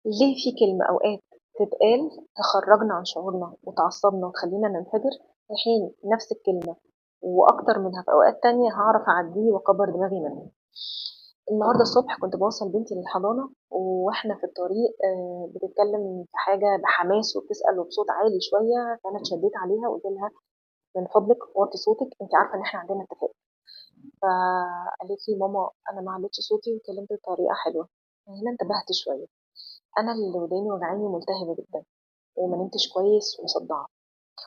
ليه في كلمة أوقات تتقال تخرجنا عن شعورنا وتعصبنا وتخلينا ننفجر، في حين نفس الكلمة وأكتر منها في أوقات تانية هعرف أعديه وأكبر دماغي منه. النهاردة الصبح كنت بوصل بنتي للحضانة، وإحنا في الطريق بتتكلم في حاجة بحماس وبتسأل وبصوت عالي شوية، فأنا اتشديت عليها وقلت لها من فضلك وطي صوتك، انت عارفة إن إحنا عندنا اتفاق. فقالت لي ماما أنا ما عليتش صوتي واتكلمت بطريقة حلوة. هنا انتبهت شوية، أنا اللي وداني وجعاني وملتهبة جدا وما نمتش كويس ومصدعة.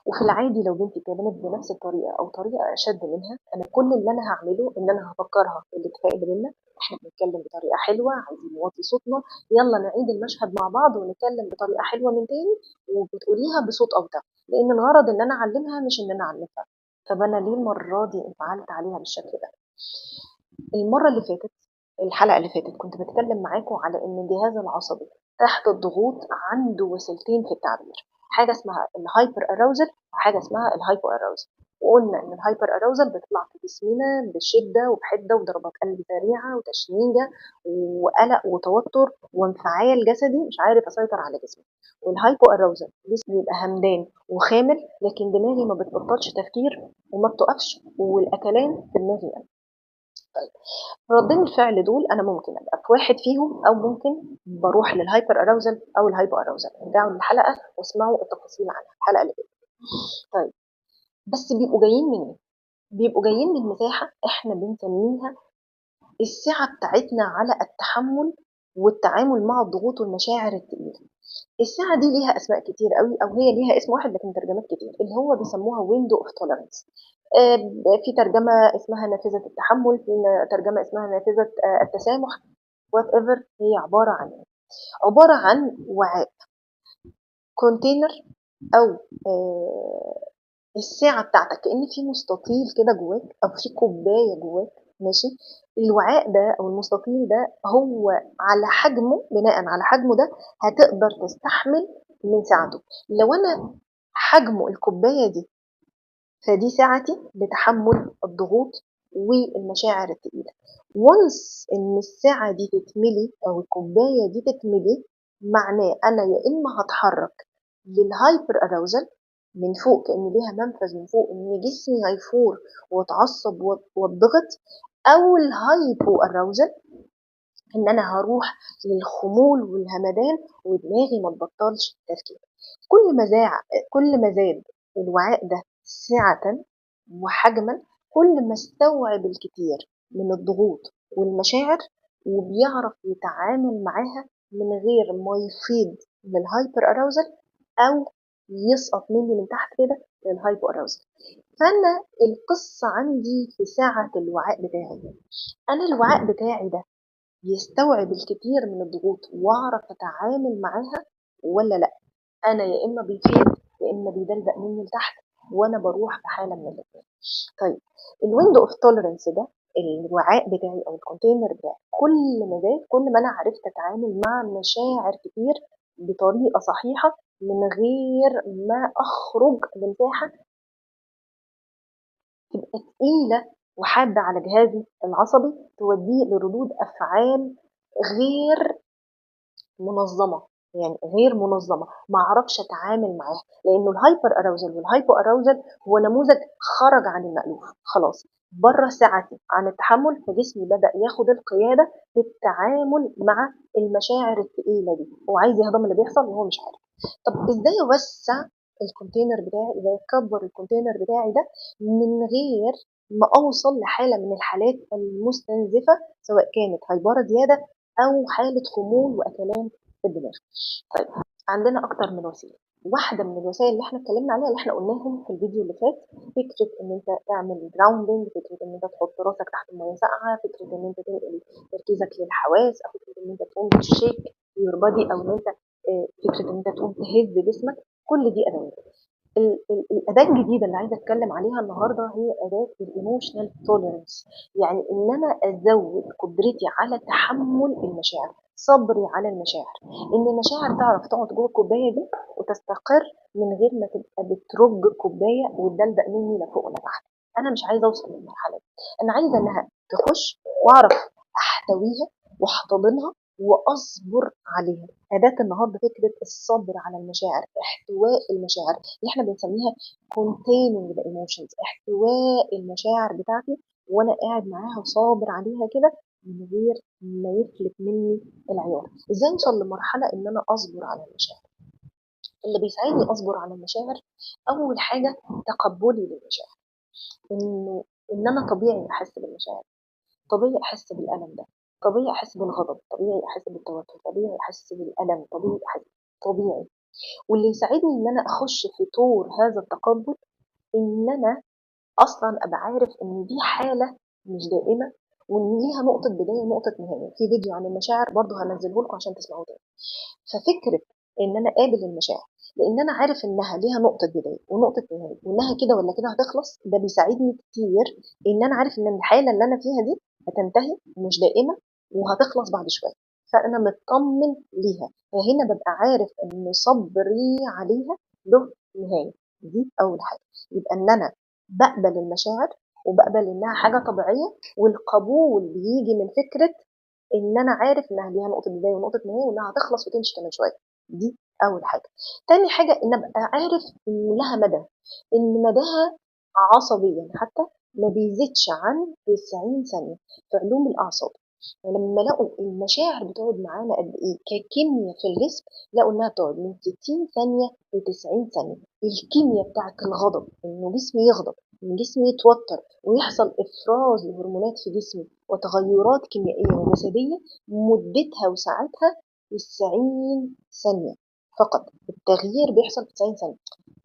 وفي العادي لو بنتي اتكلمت بنفس الطريقة أو طريقة أشد منها، أنا كل اللي أنا هعمله إن أنا هفكرها بالاتفاق اللي بينا، إحنا بنتكلم بطريقة حلوة، عايزين نوطي صوتنا، يلا نعيد المشهد مع بعض ونتكلم بطريقة حلوة من تاني، وبتقوليها بصوت أوطى، لأن الغرض إن أنا أعلمها مش إن أنا أعنفها. طب أنا ليه المرة دي انفعلت عليها بالشكل ده؟ المرة اللي فاتت، الحلقة اللي فاتت، كنت بتكلم معاكم على إن الجهاز العصبي تحت الضغوط عنده وسيلتين في التعبير، حاجة اسمها ال hyper arousal وحاجة اسمها ال hypo arousal. وقلنا إن ال hyper arousal بتطلع في جسمنا بشدة وبحدة وضربات قلب سريعة وتشنيجة وقلق وتوتر وانفعال جسدي مش عارف أسيطر على جسمي. وال hypo arousal جسمي بيبقى همدان وخامل، لكن دماغي ما بتبطلش تفكير وما بتقفش، والأكلان في دماغي أنا. طيب ردين الفعل دول أنا ممكن أبقى في واحد فيهم، أو ممكن بروح لل hyper arousal أو ال hypo arousal. ارجعوا للحلقة واسمعوا التفاصيل عنها الحلقة اللي فاتت. طيب بس بيبقوا جايين من إيه؟ بيبقوا جايين من مساحة إحنا بنسميها السعة بتاعتنا على التحمل والتعامل مع الضغوط والمشاعر التقيلة. السعة دي ليها أسماء كتير قوي، أو هي ليها اسم واحد لكن ترجمات كتير، اللي هو بيسموها window of tolerance. في ترجمة اسمها نافذة التحمل، في ترجمة اسمها نافذة التسامح، whatever. هي عبارة عن إيه؟ عبارة عن وعاء، container، أو السعة بتاعتك، كأن في مستطيل كده جواك أو في كوباية جواك، ماشي؟ الوعاء ده أو المستطيل ده هو على حجمه، بناء على حجمه ده هتقدر تستحمل من سعته. لو أنا حجمه الكوباية دي، فدي سعتي لتحمل الضغوط والمشاعر التقيلة. once إن السعة دي تتملي أو الكوباية دي تتملي، معناه أنا يا إما هتحرك لل hyper arousal من فوق، كأن ليها منفذ من فوق، إن جسمي هيفور واتعصب واتضغط، أو ال hypo arousal إن أنا هروح للخمول والهمدان ودماغي ما تبطلش تفكير. كل ما زاد الوعاء ده سعة وحجما، كل ما استوعب الكتير من الضغوط والمشاعر وبيعرف يتعامل معاها من غير ما يفيض لل hyper arousal أو يسقط مني من تحت كده لل hypo arousal. فأنا القصة عندي في سعة الوعاء بتاعي. أنا الوعاء بتاعي ده يستوعب الكتير من الضغوط وأعرف أتعامل معاها ولا لأ؟ أنا يا إما بيفيض يا إما بيدلدق مني لتحت، وأنا بروح في حالة من الاتنين. طيب ال window of tolerance ده، الوعاء بتاعي أو ال container بتاعي، كل ما زاد كل ما أنا عرفت أتعامل مع مشاعر كتير بطريقة صحيحة من غير ما أخرج لمساحة تبقى تقيلة وحادة على جهازي العصبي توديه لردود أفعال غير منظمة، يعني غير منظمة ما أعرفش أتعامل معاها. لأنه ال hyper arousal وال hypo arousal هو نموذج خرج عن المألوف، خلاص بره سعتي عن التحمل، فجسمي بدأ ياخد القيادة في التعامل مع المشاعر الثقيلة دي، هو عايز يهضم اللي بيحصل وهو مش عارف. طب ازاي اوسع ال container بتاعي، ازاي اكبر ال container بتاعي ده من غير ما اوصل لحالة من الحالات المستنزفة، سواء كانت hyper زيادة او حالة خمول واكلان في الدماغ؟ طيب عندنا اكتر من وسيلة. واحدة من الوسائل اللي احنا اتكلمنا عليها اللي احنا قلناهم في الفيديو اللي فات، فكرة ان انت تعمل grounding، فكرة ان انت تحط راسك تحت المية ساقعة، فكرة ان انت تنقل تركيزك للحواس، او فكرة ان انت تقوم ت shake your body، او ان انت فكرة ان انت تقوم تهز جسمك. كل دي ادوات. الاداة الجديدة اللي عايزة اتكلم عليها النهاردة هي اداة ال emotional tolerance، يعني ان انا ازود قدرتي على تحمل المشاعر، صبري على المشاعر، ان المشاعر تعرف تقعد جوه الكوباية دي وتستقر من غير ما تبقى بترج الكوباية وتدلدق مني لا فوق ولا تحت. انا مش عايزه اوصل للمرحلة دي، انا عايزه انها تخش واعرف احتويها واحتضنها وأصبر عليها. أداة النهاردة فكرة الصبر على المشاعر، احتواء المشاعر اللي احنا بنسميها containing the emotions، احتواء المشاعر بتاعتي وأنا قاعد معاها وصابر عليها كده من غير ما يفلت مني العيار. ازاي اوصل لمرحلة ان انا اصبر على المشاعر؟ اللي بيساعدني اصبر على المشاعر اول حاجة تقبلي للمشاعر، ان انا طبيعي احس بالمشاعر، طبيعي احس بالالم ده، طبيعي احس بالغضب، طبيعي احس بالتوتر، طبيعي احس بالالم، طبيعي احس، طبيعي. واللي يساعدني ان انا اخش في طور هذا التقبل ان انا اصلا ابقى عارف ان دي حاله مش دائمة وان ليها نقطة بداية ونقطة نهاية. في فيديو عن المشاعر برضو هنزله لكم عشان تسمعوه تاني. ففكره ان انا قابل المشاعر لان انا عارف انها ليها نقطة بداية ونقطة نهاية وانها كده ولا كده هتخلص، ده بيساعدني كتير ان انا عارف ان الحالة اللي انا فيها دي هتنتهي ومش دائمة وهتخلص بعد شوية، فانا مطمن ليها. فهنا ببقى عارف ان صبري عليها له نهاية. دي اول حاجة، يبقى ان انا بقبل المشاعر وبقبل انها حاجة طبيعية، والقبول بيجي من فكرة ان انا عارف انها ليها نقطة بداية ونقطة نهاية وانها هتخلص وتمشي كمان شوية. دي اول حاجة. تاني حاجة ان ابقى عارف ان لها مدى، ان مداها عصبيا حتى ما بيزيدش عن 90 ثانية في علوم الاعصاب. لما لقوا المشاعر بتقعد معانا قد ايه ككيمياء في الجسم، لقوا انها بتقعد من 60 ثانية ل 90 ثانية. الكيمياء بتاعت الغضب، انه جسمي يغضب، ان جسمي يتوتر ويحصل افراز لهرمونات في جسمي وتغيرات كيميائية وجسدية، مدتها وساعتها 90 ثانية فقط. التغيير بيحصل في 90 ثانية،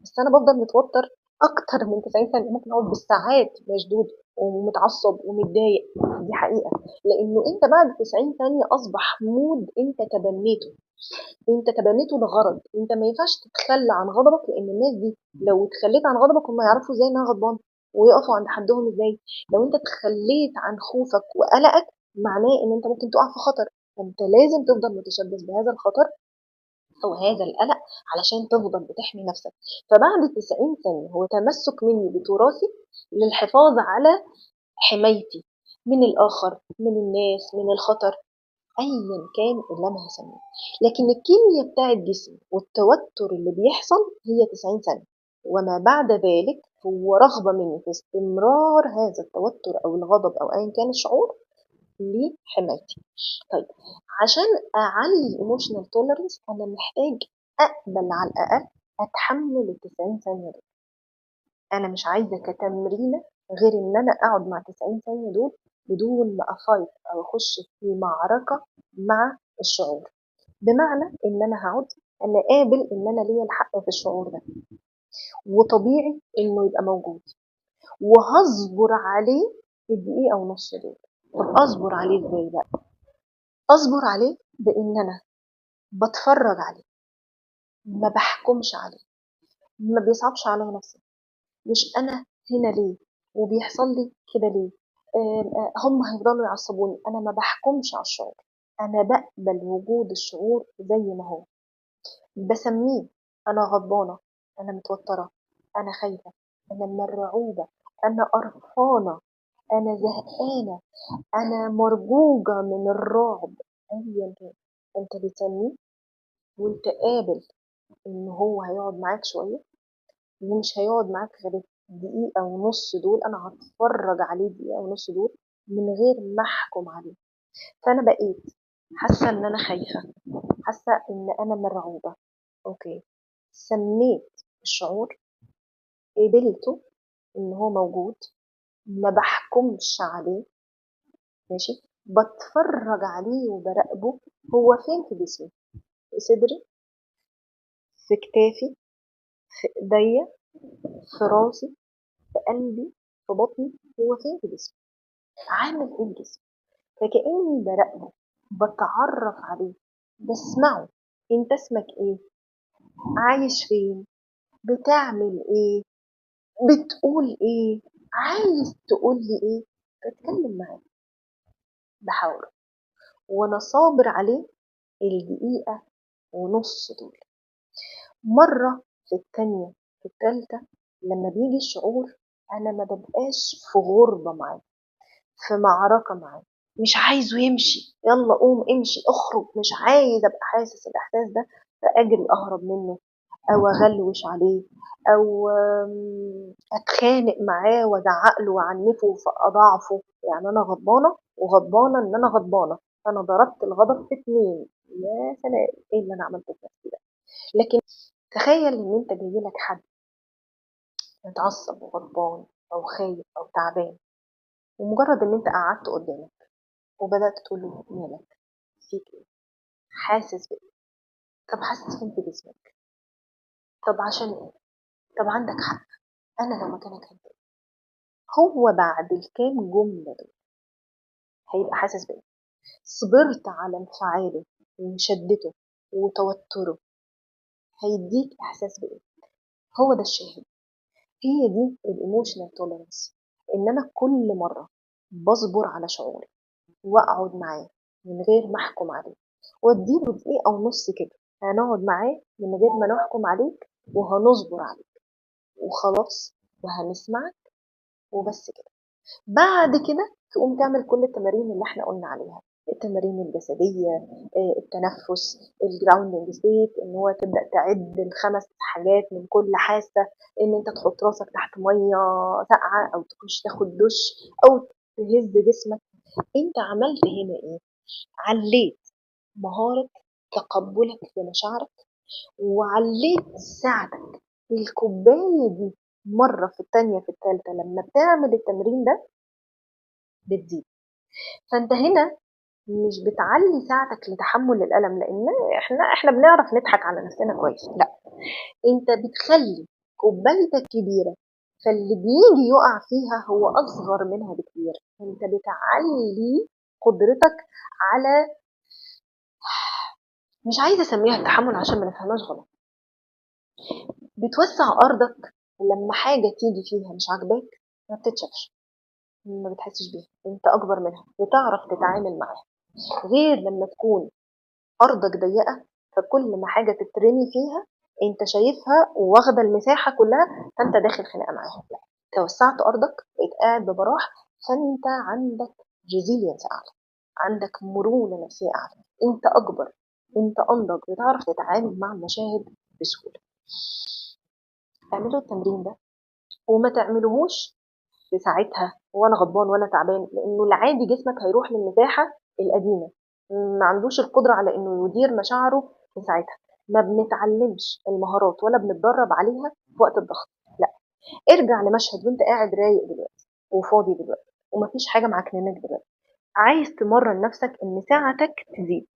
بس انا بفضل متوتر اكتر من 90 ثانية، ممكن اقعد بالساعات مشدود ومتعصب ومتضايق. دي حقيقة، لانه انت بعد 90 ثانية اصبح مود انت تبنيته، انت تبنيته لغرض. انت ما ينفعش تتخلى عن غضبك، لان الناس دي لو اتخليت عن غضبك هم يعرفوا ازاي انها غضبان ويقفوا عند حدهم ازاي. لو انت تخليت عن خوفك وقلقك معناه ان انت ممكن تقع في خطر، فانت لازم تفضل متشبث بهذا الخطر او هذا القلق علشان تفضل بتحمي نفسك. فبعد 90 ثانية هو تمسك مني بتراثي للحفاظ على حمايتي من الآخر، من الناس، من الخطر، أيا كان اللي أنا هسميه. لكن الكيمياء بتاعت جسمي والتوتر اللي بيحصل هي 90 ثانية، وما بعد ذلك هو رغبة مني في استمرار هذا التوتر أو الغضب أو أيا كان الشعور لحمايتي. طيب عشان أعلي emotional tolerance أنا محتاج أقبل على الأقل أتحمل 90 ثانية دول. أنا مش عايزة كتمرينة غير إن أنا أقعد مع 90 ثانية دول بدون ما أفايت أو أخش في معركة مع الشعور. بمعنى إن أنا هقعد أنا قابل إن أنا ليا الحق في الشعور ده، وطبيعي إنه يبقى موجود، وهصبر عليه الدقيقة ونص دول. طب أصبر عليه إزاي بقى؟ أصبر عليه بإن أنا بتفرج عليه، ما بحكمش عليه، ما بيصعبش على نفسي، مش أنا هنا ليه وبيحصل لي كده ليه، هم هيفضلوا يعصبوني. أنا ما بحكمش على الشعور، أنا بقبل وجود الشعور زي ما هو، بسميه أنا غضبانة، أنا متوترة، أنا خايفة، أنا مرعوبة، أنا قرفانة، أنا زهقانة، أنا مرجوجة من الرعب، أيا كان أنت بتسميه، وأنت قابل إن هو هيقعد معاك شوية ومش هيقعد معاك غير دقيقة ونص دول. أنا هتفرج عليه دقيقة ونص دول من غير ما أحكم عليه. فأنا بقيت حاسة إن أنا خايفة، حاسة إن أنا مرعوبة، أوكي، سميت الشعور، قبلته إن هو موجود، ما بحكمش عليه، ماشي، بتفرج عليه وبراقبه هو فين في جسمي، في صدري، في كتافي، في ايديا، في راسي، في قلبي، في بطني، هو فين في جسمي، عامل ايه في جسمي. فكأني براقبه، بتعرف عليه، بسمعه، انت اسمك ايه، عايش فين، بتعمل ايه، بتقول ايه، عايز تقول لي ايه، بتكلم معاه، بحاوره، وانا صابر عليه الدقيقة ونص دول. مرة في التانية في التالتة لما بيجي الشعور انا ما ببقاش في غربة معاه، في معركة معاه، مش عايزه يمشي، يلا قوم امشي اخرج، مش عايز ابقى حاسس الاحساس ده، فاجري اهرب منه او اغلوش عليه او اتخانق معاه وازعق له واعنفه فاضعفه. يعني انا غضبانه وغضبانه ان انا غضبانه، فانا ضربت الغضب في 2. يا سلام ايه اللي انا عملته في نفسي ده. لكن تخيل ان انت جاي لك حد متعصب وغضبان او خايف او تعبان، ومجرد ان انت قعدت قدامك وبدات تقول له مالك، فيك ايه، حاسس بايه، طب حاسس فين في جسمك، طب عشان ايه، طب عندك حق، انا لو مكانك هتضايق. هو بعد الكام جملة دول هيبقى حاسس بايه؟ صبرت على انفعاله وشدته وتوتره، هيديك احساس بايه؟ هو ده الشاهد. هي دي ال emotional tolerance، ان انا كل مرة بصبر على شعوري واقعد معاه من غير ما احكم عليه، واديله دقيقة ونص كده هنقعد معاه من غير ما نحكم عليك، وهنصبر عليك وخلاص، وهنسمعك وبس كده. بعد كده تقوم تعمل كل التمارين اللي احنا قلنا عليها، التمارين الجسدية، التنفس، ال grounding state، ان هو تبدأ تعد ال5 حاجات من كل حاسة، ان انت تحط راسك تحت مية ساقعة او تخش تاخد دش او تهز جسمك. انت عملت هنا ايه؟ عليت مهارة تقبلك لمشاعرك، وعليت ساعتك الكوباية دي مرة في التانية في التالتة لما بتعمل التمرين ده بتزيد. فانت هنا مش بتعلي ساعتك لتحمل الألم، لأن احنا بنعرف نضحك على نفسنا كويس. لا، انت بتخلي كوبايتك كبيرة، فاللي بيجي يقع فيها هو أصغر منها بكتير. انت بتعلي قدرتك على، مش عايزة أسميها التحمل عشان ما نفهمهاش غلط، بتوسع أرضك. لما حاجة تيجي فيها مش عاجباك ما بتتشافش، ما بتحسش بيها، انت أكبر منها، بتعرف تتعامل معاها. غير لما تكون أرضك ضيقة، فكل ما حاجة تترمي فيها انت شايفها وواخدة المساحة كلها، فانت داخل خناقة معاها. لا، توسعت أرضك، بقيت قاعد ببراح، فانت عندك resilience أعلى، عندك مرونة نفسية أعلى، انت أكبر، انت أنضج، بتعرف تتعامل مع المشاهد بسهولة. اعملوا التمرين ده وما تعملوهوش في ساعتها وانا غضبان وانا تعبان، لانه العادي جسمك هيروح للمساحة القديمة، ما عندوش القدرة على انه يدير مشاعره في ساعتها. ما بنتعلمش المهارات ولا بنتدرب عليها في وقت الضغط. لا، ارجع لمشهد وانت قاعد رايق دلوقتي وفاضي دلوقتي ومفيش حاجة معكنناك دلوقتي، عايز تمرن نفسك ان ساعتك تزيد.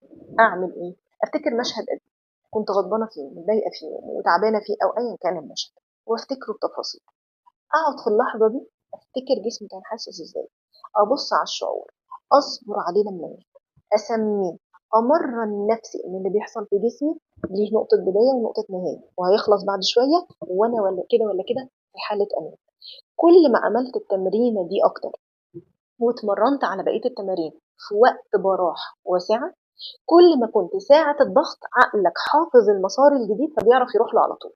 اعمل ايه؟ افتكر مشهد قديم كنت غضبانة فيه ومتضايقة فيه وتعبانة فيه او ايا كان المشهد، وافتكره بتفاصيل. اقعد في اللحظة دي افتكر جسمي كان حاسس ازاي، ابص على الشعور، اصبر عليه لما يهدى، اسميه، امرن نفسي ان اللي بيحصل في جسمي ليه نقطة بداية ونقطة نهاية وهيخلص بعد شوية، وانا ولا كده ولا كده في حالة امان. كل ما عملت التمرينة دي اكتر واتمرنت على بقية التمارين في وقت براح واسعة، كل ما كنت ساعة الضغط عقلك حافظ المسار الجديد فبيعرف يروح له على طول.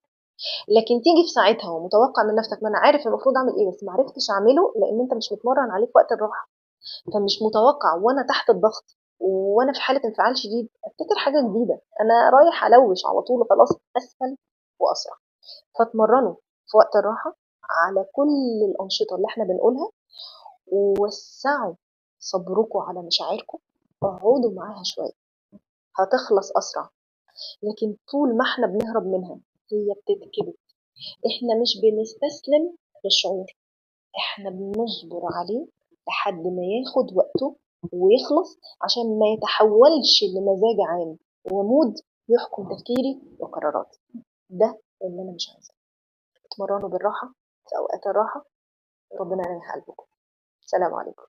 لكن تيجي في ساعتها ومتوقع من نفسك ما انا عارف المفروض اعمل ايه بس ما عرفتش اعمله، لان انت مش متمرن عليه في وقت الراحة، فمش متوقع وانا تحت الضغط وانا في حالة انفعال شديد افتكر حاجة جديدة، انا رايح الوش على طول وخلاص، اسهل واسرع. فاتمرنوا في وقت الراحة على كل الانشطة اللي احنا بنقولها، ووسعوا صبركم على مشاعركم، اقعدوا معاها شوية هتخلص اسرع. لكن طول ما احنا بنهرب منها هي بتتكبت. احنا مش بنستسلم للشعور، احنا بنصبر عليه لحد ما ياخد وقته ويخلص، عشان ما يتحولش لمزاج عام ومود يحكم تفكيري وقراراتي. ده اللي انا مش عايزاه. اتمرنوا بالراحة في اوقات الراحة، ربنا يريح قلبكم. سلام عليكم.